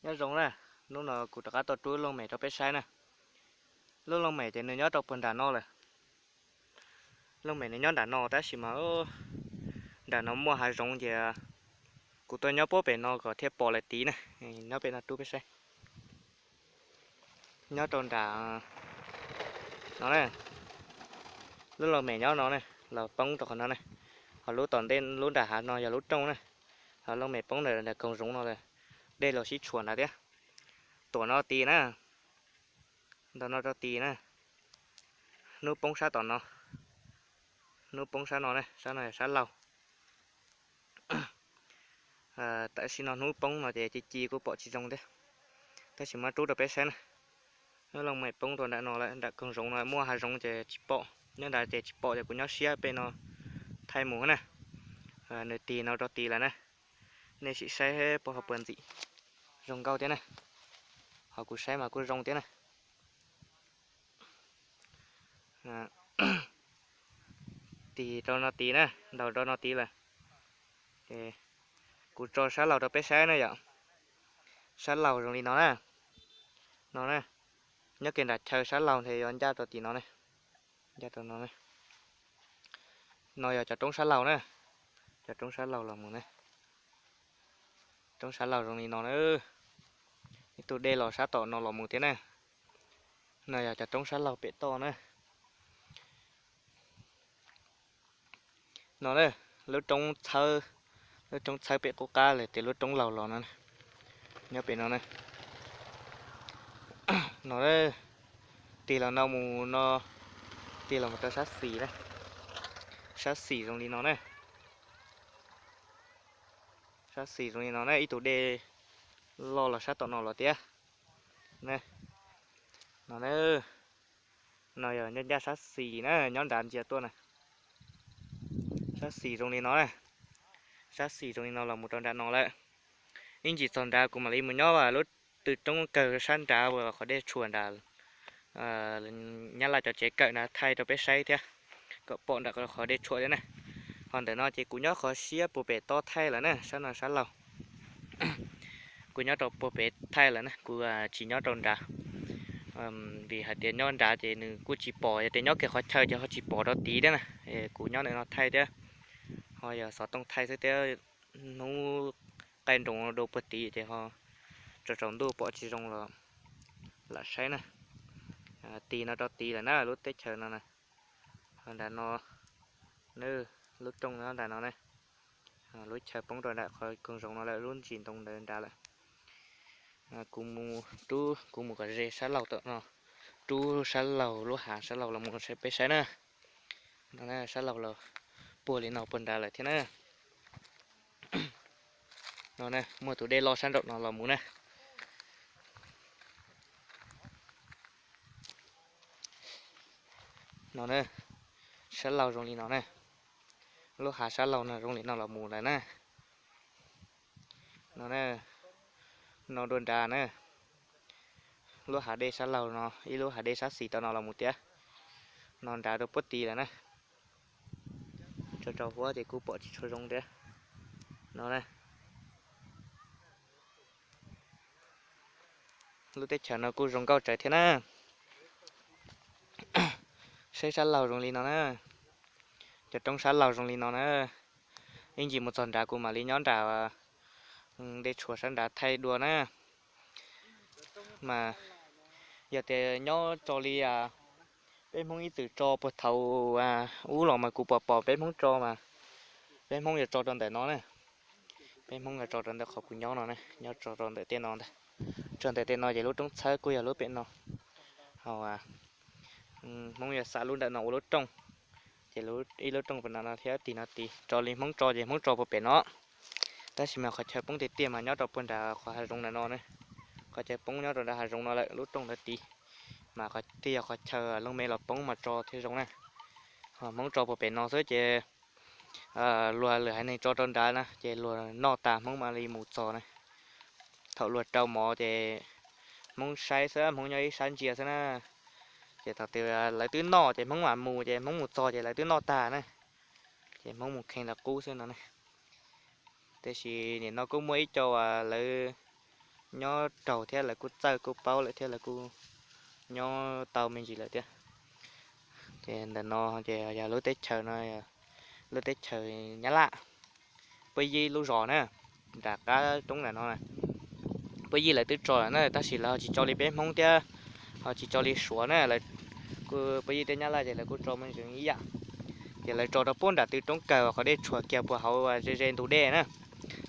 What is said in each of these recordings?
Nyob zoo na, hnub no kuv rov qab tuaj rub looj mem rau peb saib na. Lub looj mem ces nws nyob rau puag nram no lawm. Looj mem nws nyob nram no tab sis mas nram no muaj hav zoov ces kuv tuaj nyob puag pem no kom thiaj pom lawm tid na. Nyob pem no rub peb saib. Nyob rau nram no na, lub looj mem nyob no na, los poob rau qhov no na. Ho lub tom ntej lub nram hav no yog lub rooj na. Ho looj mem poob ntawm nram koog zoov no lawm, dej los sib tshuam nrad thiab. Tuam no tid na, ntawm no rau tid na, hnub poob sab tom no, hnub poob sab no na, sab no yog sab laug. Tam sim no hnub poob no ces ci ci kuj pom tsis zoo thiab, tab sis muab rub rau peb saib na. Lub looj mem poob rau nram no lawm, nram koog zoov no muaj hav zoov ces tsis pom, nyob nrad ces tsis pom ces kuv nyob siab pem no thaij mus na. Nws tig no rau tid lawm na, nej sim saib puag hauv puag ntxim, zoo nkauj thiab na. Ho kuv saib mas kuj zoo thiab na. Tig rau no tid na, ntaus rau no tid lawm. Kuv tso sab laug rau peb saib na yom. Sab laug zoo li no na. No na, nyob kiag nram chaw sab laug ntshe yuav ncaj rau tim no ne, ncaj rau no. No yog cov roob sab laug na, cov roob sab laug los mus na. Roob sab laug zoo li no na, ib tug dej los sab tom no los mus thiab na. No yog cov roob sab laug pem toj na. No na, lub roob txhawb, lub roob txhawb pem qub qab lawm tias lub roob laug los no, nyob pem no na. No, tig los no mus no, tig los mus rau sab xis na, sab xis zoo li no na. Sab xis zoo li no na, ib tug dej loj los sab tom no los thiab. No, no yog ncaj ncaj sab xis na, nyob nrad ntsia tuaj na. Sab xis zoo li no na, sab xis zoo li no los mus rau nram no lawm. Ib ntsis txog nrad kuv mam li mus nyob lub tw roob kawg sab nrad uas qhov dej tshuam nrad, Nyab Laj cov tsev kawm nrad thaij rau peb saib thiab, kom pom nram qhov dej tshuam thiab na. Ho ntawm no ces kuv nyob qhov siab puag pem toj thaij lawm na, sab no sab laug. Kuv nyob rau puag pem thaij lawm na, kuv tsis nyob rau nrad. Vim hais tias nyob nrad ces nws kuj tsis pom, yog tias nyob kiag qhov chaw ces ho tsis pom rau tid thiab na. Kuv nyob ntawm no thaij thiab, ho yog xov tooj thaij xwb thiab, hnub qaij nroos dua puag tid ces ho tsaus tsaus ntuj pom tsis zoo los lam saib na. Tig no rau tid lawm na, lub teb chaws no na. Ho nram no, lub rooj nyob nram no ne. Lub chaw poob rau nram qhov koog zoov no lawm, lub ntsis ntoo ntawd nrad lawm. Kuv mus rub, kuv mus kom ze sab laug tom no, rub sab laug lub hav sab laug los mus peb saib na. No sab laug los puag li no puag nrad lawm thiab na. No na, muaj tus dej loj sab nraum no los mus na. No na, sab laug zoo li no na. Lub hav sab laug no zoo li no los mus lawm na. No na, no dua nrad na. Lub hav dej sab laug no, ib lub hav dej sab xis tom no los mus thiab. No nrad rau puag tid lawm na. Tso rau huab ces kuj pom tsis tshua zoo thiab. No na, lub teb chaws no kuj zoo nkauj tsawv thiab na. Saib sab laug zoo li no na. Cov roob sab laug zoo li no na. Ib ntsis mus txog nrad kuv mam li nyob nram dej tshuam sab nrad thaij dua na. Mas yog tias nyob tso li peb Hmoob ib txwm tso puag thaum ub los mas kuv pom pom peb Hmoob tso mas, peb Hmoob yuav tso rau ntawm no na. Peb Hmoob yuav tso rau ntawm qhov kuv nyob no na, nyob tso rau ntawm tej no ntag. Tso ntawm tej no ces lub roob txhawb kuj yog lub pem no. Ho Hmoob yuav xa lub ntawm no ua lub rooj, ces ib lub rooj puag nram no thiab tig no tid. Tso li Hmoob tso ces Hmoob tso puag pem no. Tab sis mas qhov chaw poob tiag tiag mas nyob rau puag nram qhov hav zoov ntawm no na. Qhov chaw poob nyob rau nram hav zoov no lawm, lub rooj ntawd tid. Mas qhov twg yog qhov chaw looj mem los poob mas tso thiaj zoo na. Ho Hmoob tso puag pem no xwb ces luag lwm haiv neeg tso rau nrad na ces luag noj tas Hmoob mam li mus txog na. Thaum luag rau mov ces Hmoob saib xwb, Hmoob nyob ib sab ntsia xwb na. Ces thaum twg lawv twb noj ces Hmoob mam mus, ces Hmoob mus txog ces lawv twb noj tag na. Ces Hmoob mus kheej lawv qub xwb no ne. Tiam sis nim no kuj muaj ib co uas lawv nyob raug thiab, lawv kuj txawj kuj paub lawm thiab, lawv kuj nyob tau me ntsis lawm thiab. Ces ntawm no ces yog lub teb chaws no, lub teb chaws Nyab Laj, Pub Yib lub zos na, nram qab roob ntawm no. Pub Yib lawv twb tso lawm na, tab sis lawv ho tsis tso li peb Hmoob thiab, ho tsis tso li Suav na, Pub Yib thiab Nyab Laj ces lawv kuj tso me ntsis ib yam. Ces lawv tso rau pub nram tw roob kawg uas qhov dej tshuam kiag puag hauv ze ze ntug dej na.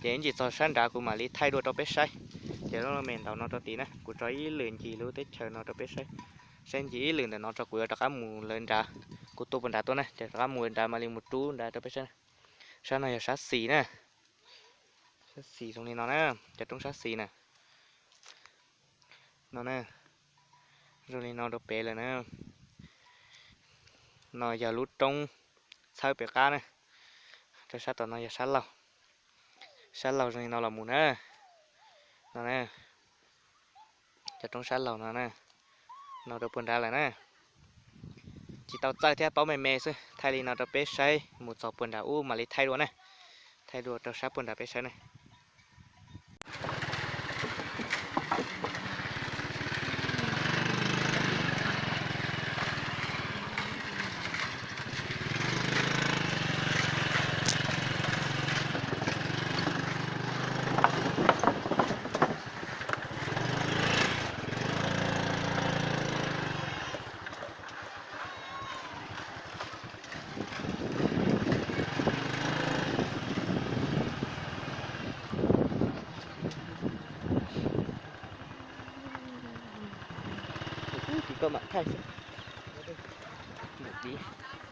Ces ib ntsis txog sab nrad kuv mam li thaij dua rau peb saib. Ces lub me ntaus no rau tid na, kuv tso ib lwm ncig lub teb chaws no rau peb saib. Saib ncig ib lwm ntawm no tso, kuv yuav rov qab mus lawv nrad, kuv tuaj puag nrad tuaj na, ces rov qab mus nrad mam li mus rub nrad rau peb saib. Sab no yog sab xis na, sab xis zoo li no na, cov roob sab xis na. No na, zoo li no rau pem lawm na. No yog lub roob txhawb pem qab na, rau sab tom no yog sab laug. Sab laug zoo li no los mus na. No na, cov roob sab laug no na, no rau puag nrad lawm na. Tsis tau txawj thiab, paub me me xwb, thaij li no rau peb saib, mus txog puag nrad ub mam li thaij dua na. Thaij dua rau sab puag nrad peb saib na.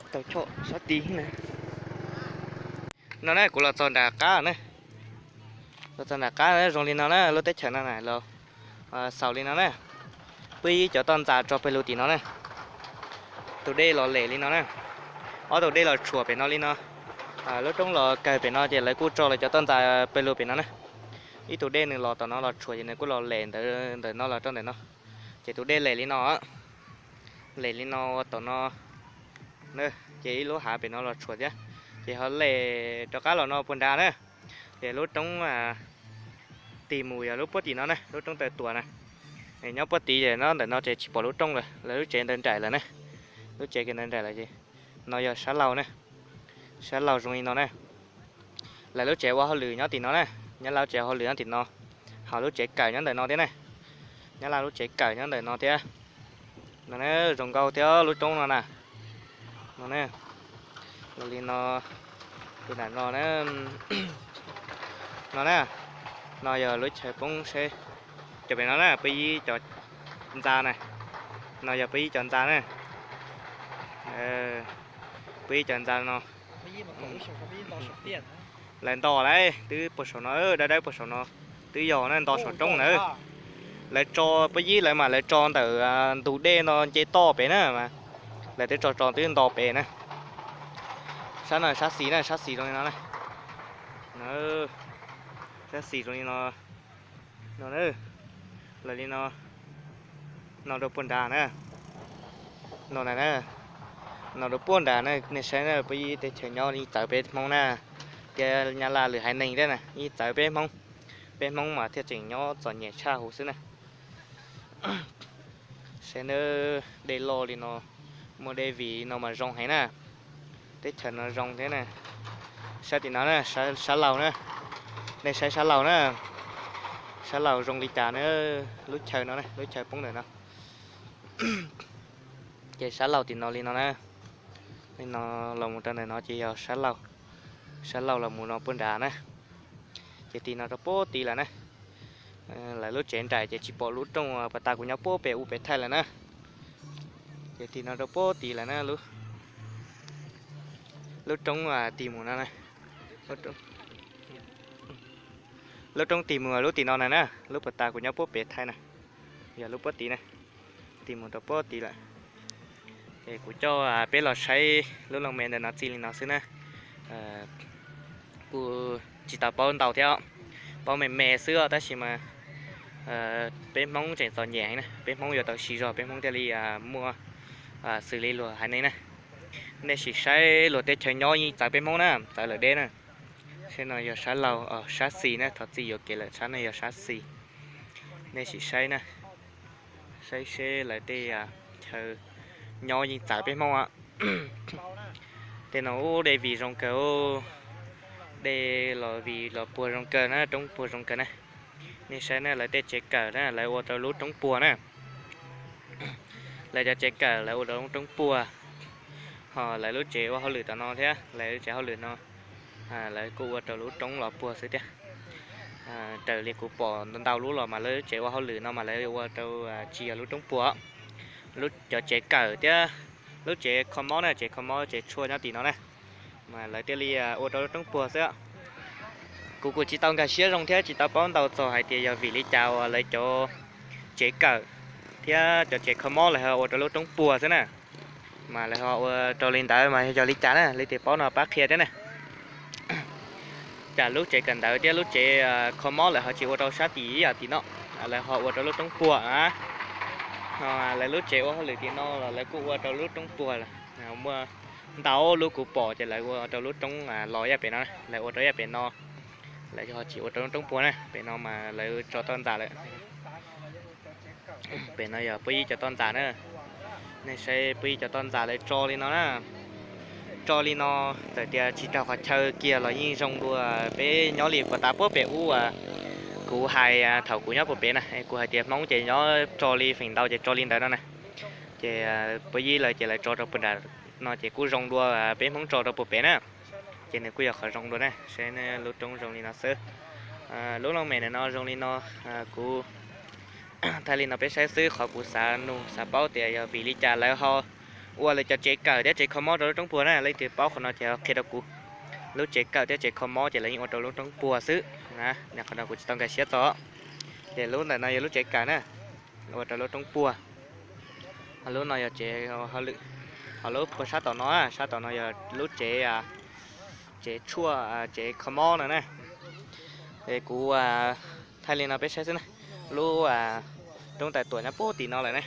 Tau choj sab tid na. No na, kuv los txog nram qab na. Los txog nram qab zoo li no na, lub teb chaws no na, los xaus li no na. Pub Yib cov toj ntxas tso pawg lug tim no na. Tus dej los lem li no na. Ob tug dej los tshuam pem no li no. Lub roob los kawg pem no ces lawv kuj tso lawv cov toj ntxas pawg lug pem no na. Ib tug dej nws los tom no los tshuam ces nws kuj los lem ntawm no los rau ntawm no. Ces tus dej lem li no, lem li no tom no, ces ib lub hav pem no los tshuam thiab. Ces ho lem rov qab los no puag nrad na. Ces lub roob tig mus yog lub puab tim no na, lub roob Taw Tuam na. Nyob puab tid ces nyob ntawm no ces tsis pom lub roob lawm, lawv lub tsev ntawd nraim lawm na. Lub tsev kiag ntawd nraim lawm ces no yog sab laug na. Sab laug zoo li no na. Lawv lub tsev ua hauj lwm nyob tim no na. Nyab Laj lub tsev ua hauj lwm nyob tim no, ho lub tsev kawm nyob ntawm no thiab na. Nyab Laj lub tsev kawm nyob ntawm no thiab. No na, zoo nkauj thiab lub roob no na. No na, los li no, tus nram no na. No na, no yog lub chaw poob seb, cov pem no na, Pub Yib cov ntxa na. No yog Pub Yib cov ntxa na. Pub Yib cov ntxa no lawv nto lawm, twb puag saum no, dawb dawb puag saum no, twb yog na, nto saum roob na. Lawv tso, Pub Yib lawv mas lawv tso ntawm ntug dej no nce toj pem na, lawv twb tso tso twb nto pem na. Sab no sab xis na, sab xis zoo li no na. Sab xis zoo li no. No, los li no, no rau puag nrad na. No na, no rau puag nrad na, nej saib na, Pub Yib teb chaws nyob yeej txawv peb Hmoob na, thiab Nyab Laj lwm haiv neeg thiab na, yeej txawv peb Hmoob. Peb Hmoob mas thiaj tseem nyob txom nyem tshaj huv xwb na. Saib nawb, dej loj li no, muaj dej vim li no mas zoo heev na. Teb chaws no zoo thiab na. Saib tim no na, sab laug na. Nej saib sab laug na. Sab laug zoo li cas na, lub chaw no na, lub chaw poob ntawm no. Ces sab laug tim no li no na. Li no los mus rau ntawm no ces yog sab laug. Sab laug los mus no puag nrad na. Ces tim no rau puag tid lawm na. Lawv lub tsev nraim ces tsis pom lub rooj pas tas kuv nyob puag pem ub pem thaij lawm na. Ces tim no rau puag tid lawm na. Lub roob tig mus no, lub roob tig mus lub tim no na na, lub pas tas kuv nyob puag pem thaij na, yog lub puag tid na, tig mus rau puag tid lawm. Es kuv coj peb los saib lub looj mem ntawm no txij li no xwb na. Kuj tsis tau paub ntau thiab, paub me me xwb os, tab sis mas peb Hmoob tseem txom nyem heev na, peb Hmoob yuav tau siv zog peb Hmoob thiaj li muaj xws li luag haiv neeg na. Nej sim saib luag teb chaws nyob yeej txawv peb Hmoob na, txawv lawm deb na. Sab no yog sab laug, sab xis na, thov txim yuam kev lawm, sab no yog sab xis. Nej sim saib na, saib seb lawv tej chaw nyob yeej txawv peb Hmoob. Tej no ub dej vig zoo kawg, dej los vig los puag zoo kawg na, roob puag zoo kawg na. Nej saib na, lawv tej tsev kawm na lawv ua rau lub roob puag na. Lawv cov tsev kawm lawv ua rau lub roob puag, ho lawv lub tsev ua hauj lwm tom no thiab, lawv lub tsev hauj lwm no lawv kuj ua rau lub roob los puag xwb thiab. Raws li kuv pom ntau lub los mas lawv lub tsev ua hauj lwm no mas lawv ua rau tsis yog lub roob puag. Lub cov tsev kawm thiab lub tsev kho mob na, tsev kho mob tsev tshuaj nyob tim no na, mas lawv thiaj li ua rau lub roob puag xwb. Kuv kuj tsis tau nkag siab zoo thiab tsis tau paub ntau txog hais tias yog vim li cas uas lawv cov tsev kawm thiab cov tsev kho mob lawv ho ua rau lub roob puag xwb na. Mas lawv ho ua rau li ntawd mas yog li cas na, leej twg paub no pab qhia thiab na. Cas lub tsev kawm ntawv thiab lub tsev kho mob lawv ho tsis ua rau sab tim ib yam tim no, lawv ho ua rau lub roob puag na. Lawv lub tsev ua hauj lwm tim no los lawv kuj ua rau lub roob puag lawm. Muaj ntau lub kuv pom ces lawv ua rau lub roob los ib yam pem no, lawv ua rau ib yam pem no, lawv ho tsis ua rau lub roob puag na. Pem no mas lawv tso toj ntxas lawm. Pem no yog Puab Yib cov toj ntxas na. Nej saib Puab Yib cov toj ntxas lawv tso li no na. Tso li no, txawm tias tsis raug qhov chaw kiag los yeej zoo dua peb nyob li puag ta puag pem ub. Kuv hais thaum kuv nyob puag pem na, kuv hais tias Hmoob ces nyob tso li feem ntau ces tso li ntawd no na. Ces Puab Yib lawv ces lawv tso rau puag nram no ces kuj zoo dua peb Hmoob tso rau puag pem na. Ces nws kuj yog qhov zoo dua na, saib lub roob zoo li no xwb. Lub looj mem ntawm no zoo li no, kuv thaij li no peb saib xwb, qhov kuv xav nug xav paub tias yog vim li cas lawv ho ua lawv cov tsev kawm thiab tsev kho mob rau lub roob puag na, leej twg paub qhov no ces qhia rau kuv. Lub tsev kawm thiab tsev kho mob ces lawv yeej ua rau lub roob puag xwb. Qhov no kuv tsis tau nkag siab txog. Ces lub ntawm no yog lub tsev kawm na, ua rau lub roob puag. Ho lub no yog tsev hauj lwm, ho lub puag sab tom no, sab tom no yog lub tsev, tsev tshuaj tsev kho mob no na. Es kuv thaij li no peb saib xwb na. Lub roob tais tuam nyob puag tim no lawm na,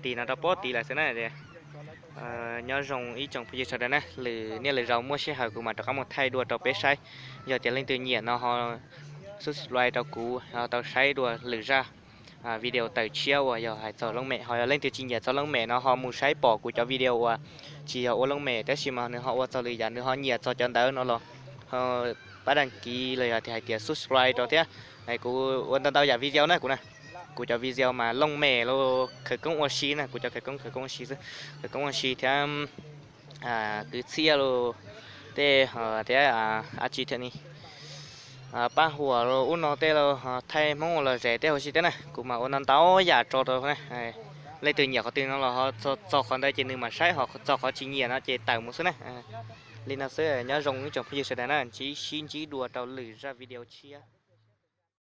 tim no rau puag tid lawm xwb na. Nyob zoo ib tsoom phooj ywg sawv daws na, lwm niaj lwm zaus muaj sij hawm kuv mam rov qab mus thaij dua rau peb saib. Yog tias leej twg nyiam no ho subscribe rau kuv ho tau saib dua lwm zaj video tawm tshiab uas yog hais txog looj mem. Ho yog leej twg tsis nyiam txog looj mem no ho mus saib pom kuv cov video uas tsis yog ua looj mem tab sis mas nws ho ua txog lwm yam, nws ho nyiam txog cov ntawd no los ho pab đăng ký los yog hais tias subscribe rau thiab. Kuv ua ntau ntau yam video na kuv na. Kuv cov video mas looj mem los khawv koob ua si na, kuv cov khawv koob khawv koob ua si xwb, khawv koob ua si thiab kwv txhiaj los tej thiab ab tsi thiab ni, paj huam los ub no tej los thaij Hmoob ua lom zem tej huv si thiab na. Kuv mas ua ntau ntau yam tso rau na. Leej twg nyiam qhov twg no los ho txog qhov ntawd ces nws mam saib, ho txog qhov tsis nyiam no ces tawm mus xwb na. Li no xwb, nyob zoo ib tsoom phooj ywg sawv daws na, ntsib sib ntsib dua rau lwm zaj video tshiab.